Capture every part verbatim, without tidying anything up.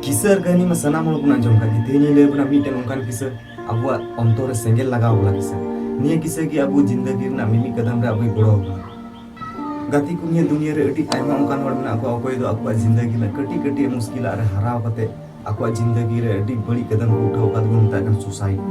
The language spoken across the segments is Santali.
ᱠᱤᱥᱟᱹ ᱟᱨ ᱠᱟᱹᱦᱱᱤ ᱢᱟ ᱥᱟᱱᱟᱢ ᱦᱚᱲ ᱵᱚᱱ ᱟᱸᱡᱚᱢ ᱠᱟᱜ ᱜᱮ᱾ ᱛᱮᱦᱮᱧ ᱤᱧ ᱞᱟᱹᱭ ᱟᱵᱚᱱᱟ ᱢᱤᱫᱴᱮᱱ ᱚᱱᱠᱟᱱ ᱠᱤᱥᱟᱹ, ᱟᱵᱚᱣᱟᱜ ᱚᱱᱛᱚᱨ ᱨᱮ ᱥᱮᱸᱜᱮᱞ ᱞᱟᱜᱟᱣ ᱵᱚᱱᱟ ᱠᱤᱥᱟᱹ᱾ ᱱᱤᱭᱟᱹ ᱠᱤᱥᱟᱹ ᱜᱮ ᱟᱵᱚ ᱡᱤᱱᱫᱟᱹᱜᱤ ᱨᱮᱱᱟᱜ ᱢᱤᱢᱤᱫ ᱠᱟᱫᱟᱢ ᱨᱮ ᱟᱵᱚᱭ ᱜᱚᱲᱚ ᱟᱵᱚᱱᱟ᱾ ᱜᱟᱛᱮ ᱠᱚ, ᱱᱤᱭᱟᱹ ᱫᱩᱱᱤᱭᱟᱹ ᱨᱮ ᱟᱹᱰᱤ ᱟᱭᱢᱟ ᱚᱱᱠᱟᱱ ᱦᱚᱲ ᱢᱮᱱᱟᱜ ᱠᱚᱣᱟ, ᱚᱠᱚᱭ ᱫᱚ ᱟᱠᱚᱣᱟᱜ ᱡᱤᱱᱫᱟᱹᱜᱤ ᱨᱮᱱᱟᱜ ᱠᱟᱹᱴᱤᱡ ᱠᱟᱹᱴᱤᱡ ᱢᱩᱥᱠᱤᱞᱟᱜ ᱨᱮ ᱦᱟᱨᱟᱣ ᱠᱟᱛᱮ ᱟᱠᱚᱣᱟᱜ ᱡᱤᱱᱫᱟᱹᱜᱤ ᱨᱮ ᱟᱹᱰᱤ ᱵᱟᱹᱲᱤᱡ ᱠᱟᱫᱟᱢ ᱠᱚ ᱩᱴᱷᱟᱹᱣ ᱟᱠᱟᱫ, ᱵᱚᱱ ᱢᱮᱛᱟᱜ ᱠᱟᱱ ᱥᱩᱥᱟᱭᱤᱰ᱾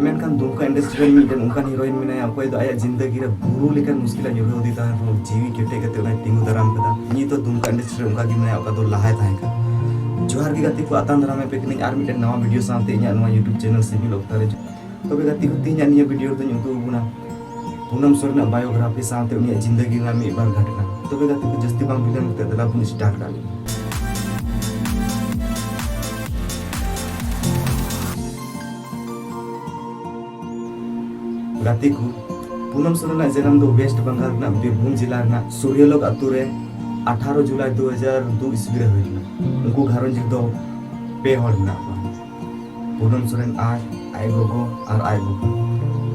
ᱢᱮᱱᱠᱷᱟᱱ ᱫᱩᱢᱠᱟ ᱤᱱᱰᱟᱥᱴᱨᱤ ᱨᱮ ᱢᱤᱫᱴᱮᱱ ᱚᱱᱠᱟᱱ ᱦᱤᱨᱳᱭᱤᱱ ᱢᱮᱱᱟᱭᱟ, ᱚᱠᱚᱭ ᱫᱚ ᱟᱭᱟᱜ ᱡᱤᱱᱫᱟᱹᱜᱤ ᱨᱮ ᱵᱩᱨᱩ ᱞᱮᱠᱟᱱ ᱢᱩᱥᱠᱤᱞᱟᱜ ᱧᱩᱨᱦᱟᱹᱣ ᱟᱫᱮ ᱛᱟᱦᱮᱸ ᱨᱮᱦᱚᱸ ᱡᱤᱣᱤ ᱠᱮᱴᱮᱡ ᱠᱟᱛᱮ ᱚᱱᱟᱭ ᱛᱤᱸᱜᱩ ᱫᱟᱨᱟᱢ ᱠᱟᱫᱟ᱾ ᱱᱤᱛ ᱦᱚᱸ ᱫᱩᱢᱠᱟ ᱤᱱᱰᱟᱥᱴᱨᱤ ᱨᱮ ᱚᱱᱠᱟ ᱜᱮ ᱢᱮᱱᱟᱭᱟ, ᱚᱠᱟ ᱫᱚ ᱞᱟᱦᱟᱭ ᱛᱟᱦᱮᱸ ᱠᱟᱱᱟ᱾ ᱡᱚᱦᱟᱨ ᱜᱮ ᱜᱟᱛᱮ ᱠᱚ, ᱟᱛᱟᱝ ᱫᱟᱨᱟᱢ ᱯᱮ ᱠᱟᱹᱱᱟᱹᱧ ᱟᱨ ᱢᱤᱫᱴᱮᱱ ᱱᱟᱣᱟ ᱵᱷᱤᱰᱤᱭᱳ ᱥᱟᱶᱛᱮ ᱤᱧᱟᱹᱜ ᱱᱚᱣᱟ YouTube ᱪᱮᱱᱮᱞ ᱥᱤᱵᱤᱞ ᱚᱠᱛᱟ ᱨᱮ᱾ ᱛᱚᱵᱮ ᱜᱟᱛᱮ ᱠᱚ, ᱛᱮᱦᱮᱧᱟᱜ ᱱᱤᱭᱟᱹ ᱵᱷᱤᱰᱤᱭᱳ ᱨᱮᱫᱚᱧ ᱩᱫᱩᱜ ᱟᱵᱚᱱᱟ ᱯᱩᱱᱟᱢ ᱥᱚᱨᱮᱱᱟᱜ ᱵᱟᱭᱳᱜᱨᱟᱯᱷᱤ ᱥᱟᱶᱛᱮ ᱩᱱᱤᱭᱟᱜ ᱡᱤᱱᱫᱟᱹᱜᱤ ᱨᱮᱱᱟᱜ ᱢᱤᱫ ᱵᱟᱨ ᱜᱷᱚᱴᱚᱱᱟ᱾ ᱛᱚᱵᱮ ᱜᱟᱛᱮ ᱠᱚ, ᱡᱟᱹᱥᱛᱤ ᱵᱟᱝ ᱵᱤᱞᱚᱢ ᱠᱟᱛᱮ ᱫᱮᱞᱟ ᱵᱚᱱ ᱥᱴᱟᱨᱴ ᱠᱟᱜ ᱞᱮᱜᱮ᱾ ᱜᱟᱛᱮ ᱠᱚ, ᱯᱩᱱᱟᱢ ᱥᱚᱨᱮᱱᱟᱜ ᱡᱟᱱᱟᱢ ᱫᱚ ᱣᱮᱥᱴ ᱵᱟᱝᱜᱟᱞ ᱨᱮᱱᱟᱜ ᱵᱤᱨᱵᱷᱩᱢ ᱡᱮᱞᱟ ᱨᱮᱱᱟᱜ ᱥᱩᱨᱭᱚᱞᱳᱠ ᱟᱛᱳ ᱨᱮ ᱟᱴᱷᱟᱨᱚ ᱡᱩᱞᱟᱭ ᱫᱩ ᱦᱟᱡᱟᱨ ᱫᱩ ᱤᱥᱣᱤ ᱨᱮ ᱦᱩᱭ ᱞᱮᱱᱟ᱾ ᱩᱱᱠᱩ ᱜᱷᱟᱨᱚᱸᱡᱽ ᱨᱮᱫᱚ ᱯᱮ ᱦᱚᱲ ᱢᱮᱱᱟᱜ ᱠᱚᱣᱟ, ᱯᱩᱱᱟᱢ ᱥᱚᱨᱮᱱ ᱟᱨ ᱟᱡ ᱜᱚᱜᱚ ᱟᱨ ᱟᱡ ᱵᱟᱵᱟ᱾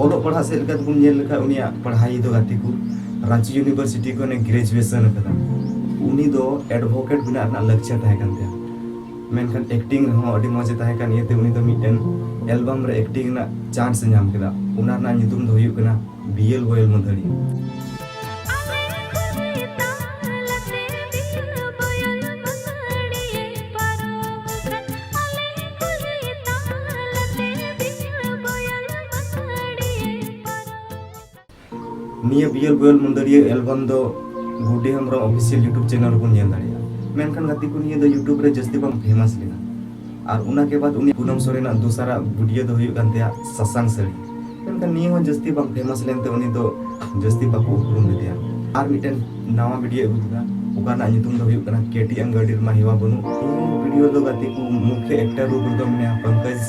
ᱚᱞᱚᱜ ᱯᱟᱲᱦᱟᱜ ᱥᱮᱫ ᱞᱮᱠᱟ ᱛᱮᱵᱚᱱ ᱧᱮᱞ ᱞᱮᱠᱷᱟᱱ ᱩᱱᱤᱭᱟᱜ ᱯᱟᱲᱦᱟᱣ ᱫᱚ ᱜᱟᱛᱮ ᱠᱚ ᱨᱟᱸᱪᱤ ᱤᱭᱩᱱᱤᱵᱷᱟᱨᱥᱤᱴᱤ ᱠᱷᱚᱱᱮ ᱜᱨᱮᱡᱩᱭᱮᱥᱚᱱ ᱟᱠᱟᱫᱟ᱾ ᱩᱱᱤ ᱫᱚ ᱮᱰᱵᱷᱳᱠᱮᱴ ᱵᱮᱱᱟᱜ ᱨᱮᱱᱟᱜ ᱞᱟᱠᱪᱟ ᱛᱟᱦᱮᱸ ᱠᱟᱱ ᱛᱟᱭᱟ, ᱢᱮᱱᱠᱷᱟᱱ ᱮᱠᱴᱤᱝ ᱨᱮᱦᱚᱸ ᱟᱹᱰᱤ ᱢᱚᱡᱽ ᱮ ᱛᱟᱦᱮᱸ ᱠᱟᱱ ᱤᱭᱟᱹᱛᱮ ᱩᱱᱤ ᱫᱚ ᱢᱤᱫᱴᱮᱱ ᱮᱞᱵᱟᱢ ᱨᱮ ᱮᱠᱴᱤᱝ ᱨᱮᱱᱟᱜ ᱪᱟᱱᱥ ᱮ ᱧᱟᱢ ᱠᱮᱫᱟ᱾ ᱚᱱᱟ ᱨᱮᱱᱟᱜ ᱧᱩᱛᱩᱢ ᱫᱚ ᱦᱩᱭᱩᱜ ᱠᱟᱱᱟ ᱵᱤᱭᱮᱞ ᱵᱚᱭᱮᱞ ᱢᱟᱹᱫᱟᱹᱲᱤᱭᱟᱹ᱾ ᱱᱤᱭᱟᱹ ᱵᱤᱭᱮᱞ ᱵᱚᱭᱮᱞ ᱢᱟᱹᱫᱟᱹᱲᱤᱭᱟᱹ ᱮᱞᱵᱟᱢ ᱫᱚ ᱜᱩᱰᱤ ᱦᱮᱢᱵᱨᱚᱢ ᱚᱯᱷᱤᱥᱤᱭᱟᱞ YouTube ᱪᱮᱱᱮᱞ ᱨᱮᱵᱚᱱ ᱧᱮᱞ ᱫᱟᱲᱮᱭᱟᱜᱼᱟ᱾ ᱢᱮᱱᱠᱷᱟᱱ ᱜᱟᱛᱮ ᱠᱚ, ᱱᱤᱭᱟᱹ ᱫᱚ YouTube ᱨᱮ ᱡᱟᱹᱥᱛᱤ ᱵᱟᱝ ᱯᱷᱮᱢᱟᱥ ᱞᱮᱱᱟ᱾ ᱟᱨ ᱚᱱᱟ ᱠᱮ ᱵᱟᱫ ᱩᱱᱤ ᱯᱩᱱᱟᱢ ᱥᱚᱨᱮᱱᱟᱜ ᱫᱚᱥᱟᱨᱟᱜ ᱵᱷᱤᱰᱤᱭᱳ ᱫᱚ ᱦᱩᱭᱩᱜ ᱠᱟᱱ ᱛᱟᱭᱟ ᱥᱟᱥᱟᱝ ᱥᱟᱹᱲᱤ᱾ ᱢᱮᱱᱠᱷᱟᱱ ᱱᱤᱭᱟᱹ ᱦᱚᱸ ᱡᱟᱹᱥᱛᱤ ᱵᱟᱝ ᱯᱷᱮᱢᱟᱥ ᱞᱮᱱᱛᱮ ᱩᱱᱤ ᱫᱚ ᱡᱟᱹᱥᱛᱤ ᱵᱟᱠᱚ ᱩᱯᱨᱩᱢ ᱞᱮᱫᱮᱭᱟ᱾ ᱟᱨ ᱢᱤᱫᱴᱮᱱ ᱱᱟᱣᱟ ᱵᱷᱤᱰᱤᱭᱳ ᱟᱹᱜᱩ ᱠᱮᱫᱟ, ᱚᱠᱟ ᱨᱮᱱᱟᱜ ᱧᱩᱛᱩᱢ ᱫᱚ ᱦᱩᱭᱩᱜ ᱠᱟᱱᱟ ᱠᱮᱴᱤ ᱟᱝ ᱜᱟᱹᱰᱤ ᱨᱮᱢᱟ ᱦᱮᱣᱟ ᱵᱟᱹᱱᱩᱜ᱾ ᱱᱤᱭᱟᱹ ᱵᱷᱤᱰᱤᱭᱳ ᱫᱚ ᱜᱟᱛᱮ ᱠᱚ ᱢᱩᱠᱷᱭᱚ ᱮᱠᱴᱟᱨ ᱨᱩᱯ ᱨᱮᱫᱚ ᱢᱮᱱᱟᱭᱟ ᱯᱚᱝᱠᱚᱡᱽ᱾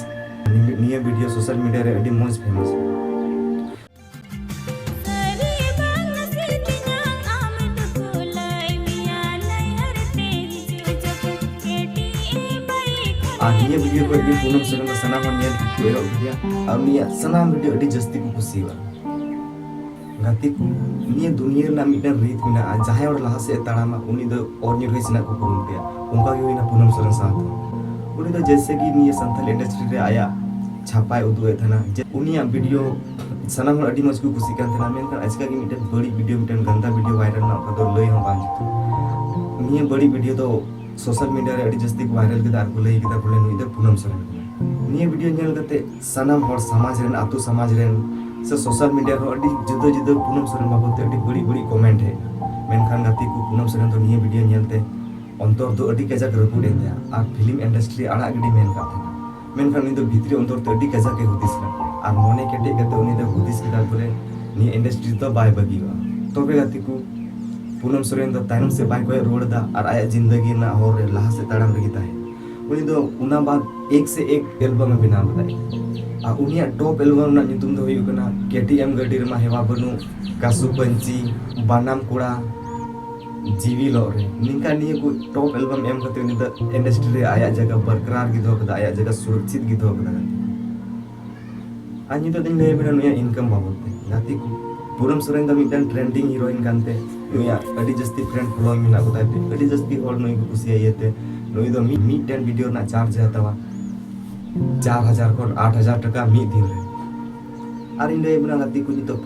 ᱱᱤᱭᱟᱹ ᱵᱷᱤᱰᱤᱭᱳ ᱥᱳᱥᱟᱞ ᱢᱤᱰᱤᱭᱟ ᱨᱮ ᱟᱹᱰᱤ ᱢᱚᱡᱽ ᱯᱷᱮᱢᱟᱥ᱾ ᱟᱨ ᱱᱤᱭᱟᱹ ᱵᱷᱤᱰᱤᱭᱳ ᱠᱷᱚᱱ ᱜᱮ ᱯᱩᱱᱟᱢ ᱥᱚᱨᱮᱱ ᱫᱚ ᱥᱟᱱᱟᱢ ᱦᱚᱲ ᱧᱮᱞ ᱠᱚ ᱮᱦᱚᱵ ᱠᱮᱫᱮᱭᱟ ᱟᱨ ᱩᱱᱤᱭᱟᱜ ᱥᱟᱱᱟᱢ ᱵᱷᱤᱰᱤᱭᱳ ᱟᱹᱰᱤ ᱡᱟᱹᱥᱛᱤ ᱠᱚ ᱠᱩᱥᱤᱭᱟᱜᱼᱟ᱾ ᱜᱟᱛᱮ ᱠᱚ, ᱱᱤᱭᱟᱹ ᱫᱩᱱᱤᱭᱟᱹ ᱨᱮᱱᱟᱜ ᱢᱤᱫᱴᱮᱱ ᱨᱤᱛ ᱢᱮᱱᱟᱜᱼᱟ, ᱡᱟᱦᱟᱸᱭ ᱦᱚᱲ ᱞᱟᱦᱟ ᱥᱮᱫ ᱮ ᱛᱟᱲᱟᱢᱟ, ᱩᱱᱤ ᱫᱚ ᱚᱨ ᱧᱩᱨᱦᱟᱹᱭ ᱥᱮᱱᱟᱜ ᱠᱚ ᱠᱩᱨᱩᱢᱩᱴᱩᱭᱟ᱾ ᱚᱱᱠᱟ ᱜᱮ ᱦᱩᱭᱱᱟ ᱯᱩᱱᱟᱢ ᱥᱚᱨᱮᱱ ᱥᱟᱶᱛᱮ᱾ ᱩᱱᱤ ᱫᱚ ᱡᱮᱭᱥᱮ ᱠᱤ ᱱᱤᱭᱟᱹ ᱥᱟᱱᱛᱟᱲ ᱤᱱᱰᱟᱥᱴᱨᱤ ᱨᱮ ᱟᱭᱟᱜ ᱪᱷᱟᱯᱟᱭ ᱩᱫᱩᱜ ᱮᱫ ᱛᱟᱦᱮᱱᱟ, ᱡᱮ ᱩᱱᱤᱭᱟᱜ ᱵᱷᱤᱰᱤᱭᱳ ᱥᱟᱱᱟᱢ ᱦᱚᱲ ᱟᱹᱰᱤ ᱢᱚᱡᱽ ᱠᱚ ᱠᱩᱥᱤᱜ ᱠᱟᱱ ᱛᱟᱦᱮᱱᱟ, ᱢᱮᱱᱠᱷᱟᱱ ᱟᱪᱠᱟ ᱜᱮ ᱢᱤᱫᱴᱮᱱ ᱵᱟᱹᱲᱤᱡ ᱵᱷᱤᱰᱤᱭᱳ, ᱢᱤᱫᱴᱮᱱ ᱜᱟᱱᱫᱟ ᱵᱷᱤᱰᱤᱭᱳ ᱵᱷᱟᱭᱨᱟᱞ ᱮᱱᱟ, ᱚᱠᱟ ᱫᱚ ᱞᱟᱹᱭ ᱦᱚᱸ ᱵᱟᱝ ᱡᱩᱛᱩᱜ᱾ ᱱᱤᱭᱟᱹ ᱵᱟᱹᱲᱤᱡ ᱵᱷᱤᱰᱤᱭᱳ ᱫᱚ ᱥᱳᱥᱟᱞ ᱢᱤᱰᱤᱭᱟ ᱨᱮ ᱟᱹᱰᱤ ᱡᱟᱹᱥᱛᱤ ᱠᱚ ᱵᱷᱟᱭᱨᱟᱞ ᱠᱮᱫᱟ ᱟᱨ ᱠᱚ ᱞᱟᱹᱭ ᱠᱮᱫᱟ ᱵᱚᱞᱮ ᱱᱩᱭ ᱫᱚ ᱯᱩᱱᱟᱢ ᱥᱚᱨᱮᱱ ᱠᱟᱱᱟᱭ᱾ ᱱᱤᱭᱟᱹ ᱵᱷᱤᱰᱤᱭᱳ ᱧᱮᱞ ᱠᱟᱛᱮ ᱥᱟᱱᱟᱢ ᱦᱚᱲ, ᱥᱚᱢᱟᱡᱽ ᱨᱮᱱ, ᱟᱹᱛᱩ ᱥᱚᱢᱟᱡᱽ ᱨᱮᱱ, ᱥᱮ ᱥᱳᱥᱟᱞ ᱢᱤᱰᱤᱭᱟ ᱨᱮᱦᱚᱸ ᱟᱹᱰᱤ ᱡᱩᱫᱟᱹ ᱡᱩᱫᱟᱹ ᱯᱩᱱᱟᱢ ᱥᱚᱨᱮᱱ ᱵᱟᱵᱚᱫ ᱛᱮ ᱟᱹᱰᱤ ᱵᱟᱹᱲᱤᱡ ᱵᱟᱹᱲᱤᱡ ᱠᱚᱢᱮᱱᱴ ᱦᱮᱡ ᱮᱱᱟ᱾ ᱢᱮᱱᱠᱷᱟᱱ ᱜᱟᱛᱮ ᱠᱚ, ᱯᱩᱱᱟᱢ ᱥᱚᱨᱮᱱ ᱫᱚ ᱱᱤᱭᱟᱹ ᱵᱷᱤᱰᱤᱭᱳ ᱧᱮᱞᱛᱮ ᱚᱱᱛᱚᱨ ᱫᱚ ᱟᱹᱰᱤ ᱠᱟᱡᱟᱠ ᱨᱟᱹᱯᱩᱫ ᱮᱱ ᱛᱟᱭᱟ ᱟᱨ ᱯᱷᱤᱞᱢ ᱤᱱᱰᱟᱥᱴᱨᱤ ᱟᱲᱟᱜ ᱜᱤᱰᱤ ᱢᱮᱱ ᱠᱟᱜ ᱛᱟᱦᱮᱱᱟ᱾ ᱢᱮᱱᱠᱷᱟᱱ ᱩᱱᱤ ᱫᱚ ᱵᱷᱤᱛᱨᱤ ᱚᱱᱛᱚᱨ ᱛᱮ ᱟᱹᱰᱤ ᱠᱟᱡᱟᱠ ᱮ ᱦᱩᱫᱤᱥ ᱮᱱᱟ ᱟᱨ ᱢᱚᱱᱮ ᱠᱮᱴᱮᱡ ᱠᱟᱛᱮ ᱩᱱᱤ ᱫᱚ ᱦᱩᱫᱤᱥ ᱠᱮᱫᱟ ᱵᱚᱞᱮ ᱱᱤᱭᱟᱹ ᱤᱱᱰᱟᱥᱴᱨᱤ ᱫᱚ ᱵᱟᱭ ᱵᱟᱹᱜᱤᱭᱟᱜᱼᱟ᱾ ᱛᱚᱵᱮ ᱜᱟᱛᱮ ᱠᱚ, ᱯᱩᱱᱟᱢ ᱥᱚᱨᱮᱱ ᱫᱚ ᱛᱟᱭᱱᱚᱢ ᱥᱮᱫ ᱵᱟᱭ ᱠᱚᱭᱚᱜ ᱨᱩᱣᱟᱹᱲ ᱮᱫᱟ ᱟᱨ ᱟᱭᱟᱜ ᱡᱤᱱᱫᱟᱹᱜᱤ ᱨᱮᱱᱟᱜ ᱦᱚᱨ ᱨᱮ ᱞᱟᱦᱟ ᱥᱮᱫ ᱛᱟᱲᱟᱢ ᱨᱮᱜᱮ ᱛᱟᱦᱮᱸ᱾ ᱩᱱᱤ ᱫᱚ ᱚᱱᱟ ᱵᱟᱫ ᱮᱠ ᱥᱮ ᱮᱠ ᱮᱞᱵᱟᱢ ᱮ ᱵᱮᱱᱟᱣ ᱠᱮᱫᱟ᱾ ᱟᱨ ᱩᱱᱤᱭᱟᱜ ᱴᱚᱯ ᱮᱞᱵᱟᱢ ᱨᱮᱱᱟᱜ ᱧᱩᱛᱩᱢ ᱫᱚ ᱦᱩᱭᱩᱜ ᱠᱟᱱᱟ ᱠᱮ ᱴᱤ ᱮᱢ ᱜᱟᱹᱰᱤ ᱨᱮᱢᱟ ᱦᱮᱣᱟ ᱵᱟᱹᱱᱩᱜ, ᱠᱟᱥᱩ ᱯᱟᱹᱧᱪᱤ, ᱵᱟᱱᱟᱢ ᱠᱚᱲᱟ, ᱡᱤᱣᱤ ᱞᱚᱜ ᱨᱮ᱾ ᱱᱤᱝᱠᱟ ᱱᱤᱭᱟᱹ ᱠᱚ ᱴᱚᱯ ᱮᱞᱵᱟᱢ ᱮᱢ ᱠᱟᱛᱮ ᱩᱱᱤ ᱫᱚ ᱤᱱᱰᱟᱥᱴᱨᱤ ᱨᱮ ᱟᱭᱟᱜ ᱡᱟᱭᱜᱟ ᱵᱚᱨᱠᱨᱟᱨ ᱜᱮ ᱫᱚᱦᱚ ᱠᱟᱫᱟ, ᱟᱭᱟᱜ ᱡᱟᱭᱜᱟ ᱥᱩᱨᱚᱠᱪᱷᱤᱛ ᱜᱮ ᱫᱚᱦᱚ ᱠᱟᱫᱟ᱾ ᱟᱨ ᱱᱤᱛᱚᱜ ᱫᱚᱧ ᱞᱟᱹᱭ ᱟᱵᱮᱱᱟ ᱱᱩᱭᱟᱜ ᱤᱱᱠᱟᱢ ᱵᱟᱵᱚᱫ ᱛᱮ᱾ ᱜᱟᱛᱮ ᱠᱚ, ᱯᱩᱱᱟᱢ ᱥᱚᱨᱮᱱ ᱫᱚ ᱢᱤᱫᱴᱟᱝ ᱴᱨᱮᱱᱰᱤᱝ ᱦᱤᱨᱳᱭᱤᱱ ᱠᱟᱱᱛᱮ ᱱᱩᱭᱟᱜ ᱟᱹᱰᱤ ᱡᱟᱹᱥᱛᱤ ᱯᱷᱨᱮᱱᱰ ᱯᱷᱚᱞᱳᱣᱟᱨ ᱢᱮᱱᱟᱜ ᱠᱚᱛᱟᱭ ᱛᱮ ᱟᱹᱰᱤ ᱡᱟᱹᱥᱛᱤ ᱦᱚᱲ ᱱᱩᱭ ᱠᱚ ᱠᱩᱥᱤᱭᱟᱭᱟ᱾ ᱤᱭᱟᱹᱛᱮ ᱱᱩᱭ ᱫᱚ ᱢᱤᱫ, ᱢᱤᱫᱴᱮᱱ ᱵᱷᱤᱰᱤᱭᱳ ᱨᱮᱱᱟᱜ ᱪᱟᱨᱡᱽ ᱮ ᱦᱟᱛᱟᱣᱟ ᱪᱟᱨ ᱦᱟᱡᱟᱨ ᱠᱷᱚᱱ ᱟᱴ ᱦᱟᱡᱟᱨ ᱴᱟᱠᱟ ᱢᱤᱫ ᱫᱤᱱ ᱨᱮ᱾ ᱟᱨ ᱤᱧ ᱞᱟᱹᱭ ᱟᱵᱮᱱᱟ ᱜᱟᱛᱮ ᱠᱚ, ᱱᱤᱛᱚᱜ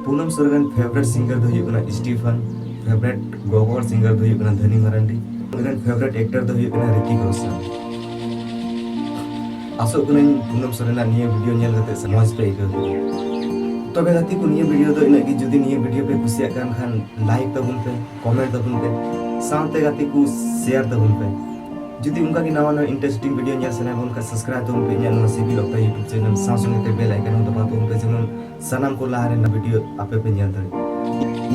ᱯᱩᱱᱟᱢ ᱥᱚᱨᱮᱱ ᱨᱮᱱ ᱯᱷᱮᱵᱟᱨᱮᱴ ᱥᱤᱝᱜᱟᱨ ᱫᱚ ᱦᱩᱭᱩᱜ ᱠᱟᱱᱟ ᱥᱴᱤᱯᱷᱟᱱ, ᱯᱷᱮᱵᱟᱨᱮᱴ ᱜᱚᱜᱚ ᱦᱚᱲ ᱥᱤᱝᱜᱟᱨ ᱫᱚ ᱦᱩᱭᱩᱜ ᱠᱟᱱᱟ ᱫᱷᱟᱱᱤ ᱢᱟᱨᱟᱱᱰᱤ, ᱩᱱᱤ ᱨᱮᱱ ᱯᱷᱮᱵᱟᱨᱮᱴ ᱮᱠᱴᱟᱨ ᱫᱚ ᱦᱩᱭᱩᱜ ᱠᱟᱱᱟ ᱨᱤᱛᱤᱠ ᱨᱳᱥᱚᱱ᱾ ᱟᱥᱚᱜ ᱠᱟᱹᱱᱟᱹᱧ ᱯᱩᱱᱟᱢ ᱥᱚᱨᱮᱱᱟᱜ ᱱᱤᱭᱟᱹ ᱵᱷᱤᱰᱤᱭᱳ ᱧᱮᱞ ᱠᱟᱛᱮ ᱢᱚᱡᱽ ᱯᱮ ᱟᱹᱭᱠᱟᱹᱣ ᱠᱮᱫᱟ᱾ ᱛᱚᱵᱮ ᱜᱟᱛᱮ ᱠᱚ, ᱱᱤᱭᱟᱹ ᱵᱷᱤᱰᱤᱭᱳ ᱫᱚ ᱤᱱᱟᱹᱜ ᱜᱮ᱾ ᱡᱩᱫᱤ ᱱᱤᱭᱟᱹ ᱵᱷᱤᱰᱤᱭᱳ ᱯᱮ ᱠᱩᱥᱤᱭᱟᱜ ᱠᱟᱱ ᱠᱷᱟᱱ ᱞᱟᱭᱤᱠ ᱛᱟᱵᱚᱱ ᱯᱮ, ᱠᱚᱢᱮᱱᱴ ᱛᱟᱵᱚᱱ ᱯᱮ, ᱥᱟᱶᱛᱮ ᱜᱟᱛᱮ ᱠᱚ ᱥᱮᱭᱟᱨ ᱛᱟᱵᱚᱱ ᱯᱮ᱾ ᱡᱩᱫᱤ ᱚᱱᱠᱟ ᱜᱮ ᱱᱟᱣᱟ ᱱᱟᱣᱟ ᱤᱱᱴᱟᱨᱮᱥᱴᱤᱝ ᱵᱷᱤᱰᱤᱭᱳ ᱧᱮᱞ ᱥᱟᱱᱟᱭᱮᱫ ᱵᱚᱱ ᱠᱷᱟᱱ ᱥᱟᱵᱥᱠᱨᱟᱭᱤᱵ ᱛᱟᱵᱚᱱ ᱯᱮ ᱤᱧᱟᱹᱜ ᱱᱚᱣᱟ ᱥᱤᱵᱤᱞ ᱚᱠᱛᱟ YouTube ᱪᱮᱱᱮᱞ, ᱥᱟᱶ ᱥᱚᱸᱜᱮ ᱛᱮ ᱵᱮᱞ ᱟᱭᱠᱚᱱ ᱦᱚᱸ ᱫᱟᱵᱟᱣ ᱛᱟᱵᱚᱱ ᱯᱮ, ᱡᱮᱢᱚᱱ ᱥᱟᱱᱟᱢ ᱠᱚ ᱞᱟᱦᱟ ᱨᱮᱱᱟᱜ ᱵᱷᱤᱰᱤᱭᱳ ᱟᱯᱮ ᱯᱮ ᱧᱮᱞ ᱫᱟᱲᱮᱭᱟᱜᱼᱟ᱾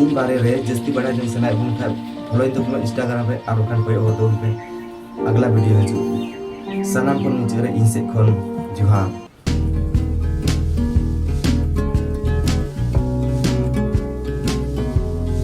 ᱤᱧ ᱵᱟᱨᱮ ᱨᱮ ᱡᱟᱹᱥᱛᱤ ᱵᱟᱲᱟᱭ ᱡᱚᱝ ᱥᱟᱱᱟᱭᱮᱫ ᱵᱚᱱ ᱠᱷᱟᱱ ᱯᱷᱚᱞᱳᱭᱤᱧ ᱛᱟᱵᱚᱱ ᱢᱮ ᱤᱱᱥᱴᱟᱜᱨᱟᱢ ᱨᱮ, ᱟᱨ ᱵᱟᱠᱷᱟᱱ ᱠᱚᱭᱚᱜ ᱦᱚᱨ ᱛᱟᱵᱚᱱ ᱯᱮ ᱟᱜᱽᱞᱟ ᱵᱷᱤᱰᱤᱭᱳ ᱦᱤᱡᱩᱜ᱾ ᱥᱟᱱᱟᱢ ᱠᱷᱚᱱ ᱢᱩᱪᱟᱹᱫ ᱨᱮ ᱤᱧ ᱥᱮᱫ ᱠᱷᱚᱱ ᱡᱚᱦᱟᱨ᱾